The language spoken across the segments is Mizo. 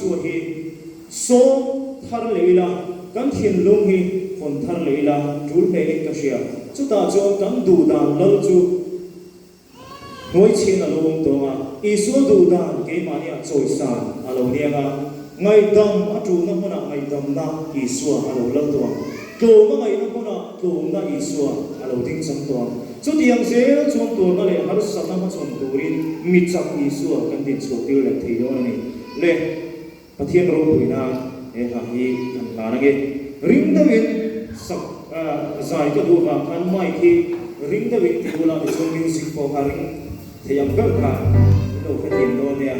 Isua hi sawm thar leh ila, kan thinlung hi hawn thar leh ila tul hle in ka hria. Chutah chuan kan duh dan lal chu hnuaichhin a lo awm tawng a, Isua duh dan keimahniah chawisan a lo niang a, ngaihdam a tulna hmunah ngaihdamna Isua a lo lal tawh ang. Tlawm a ngaihna hmunah tlawmna Isua a lo ding chang tawh ang. Chutiang zel chuan tuarna leh harsatna hmachhawn turin mi chak Isua kan dinchhuah tir leh thei dawn a ni. Le, Pathian ropui nan he hla hi kan hlan ange. Ring deuhin sak zai ka duh avang khan mic hi ring deuhin ti ula tichuan music pawh kha ring thei ang ber khan min lo hrethiam dawn nia.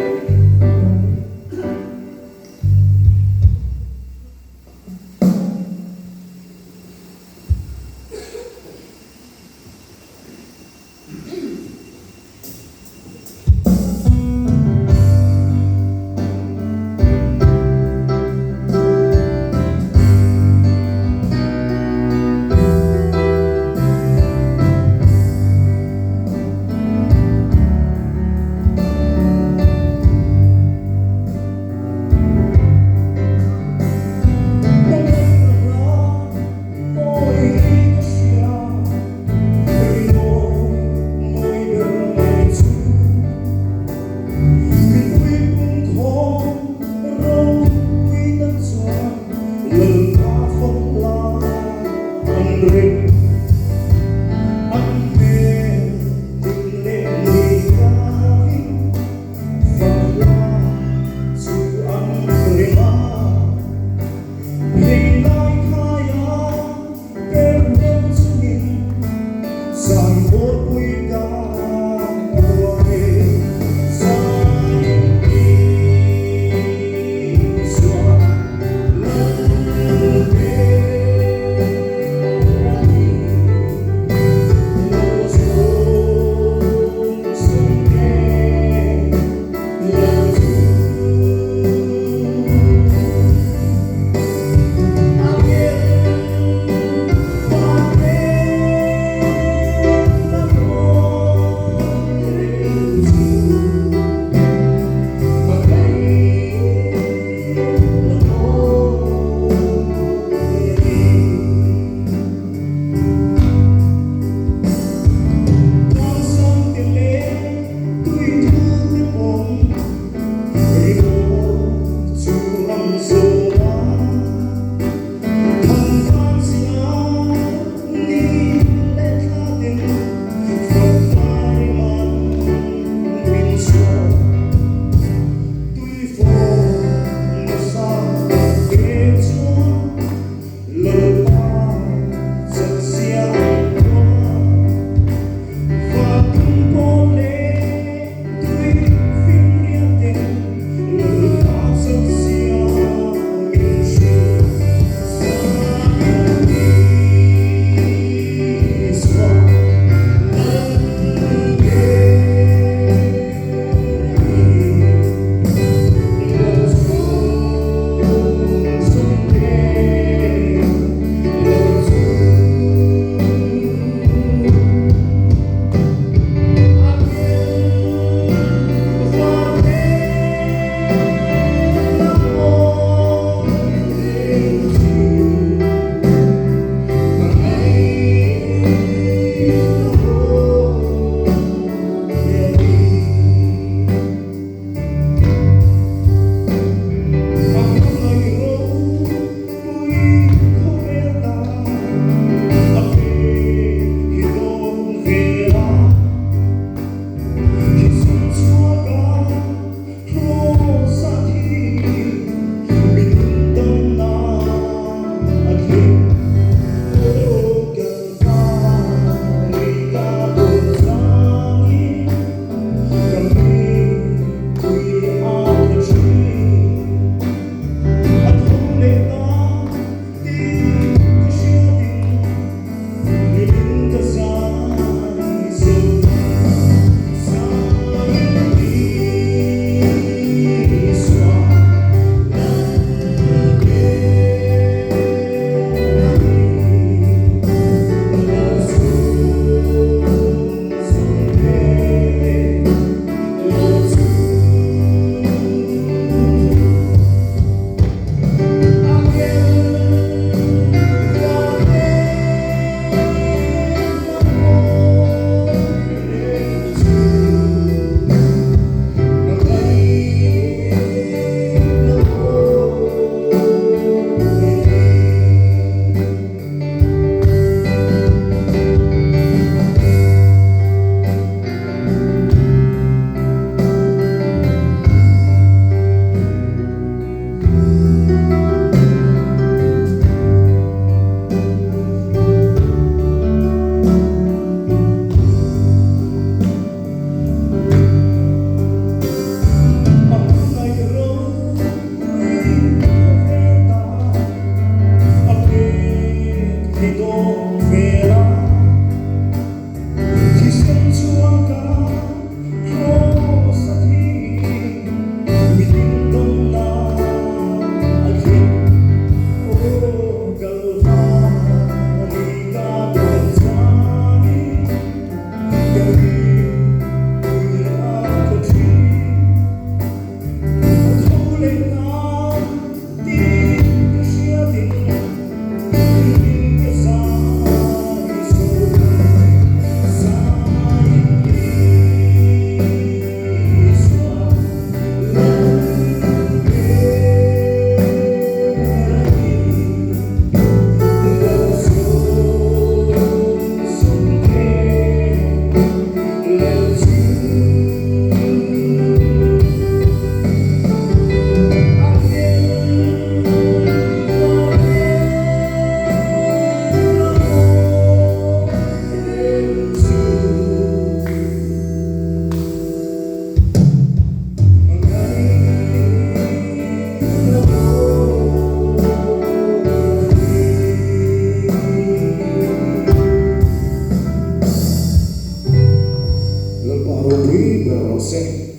Lalpa ropui ber rawh se.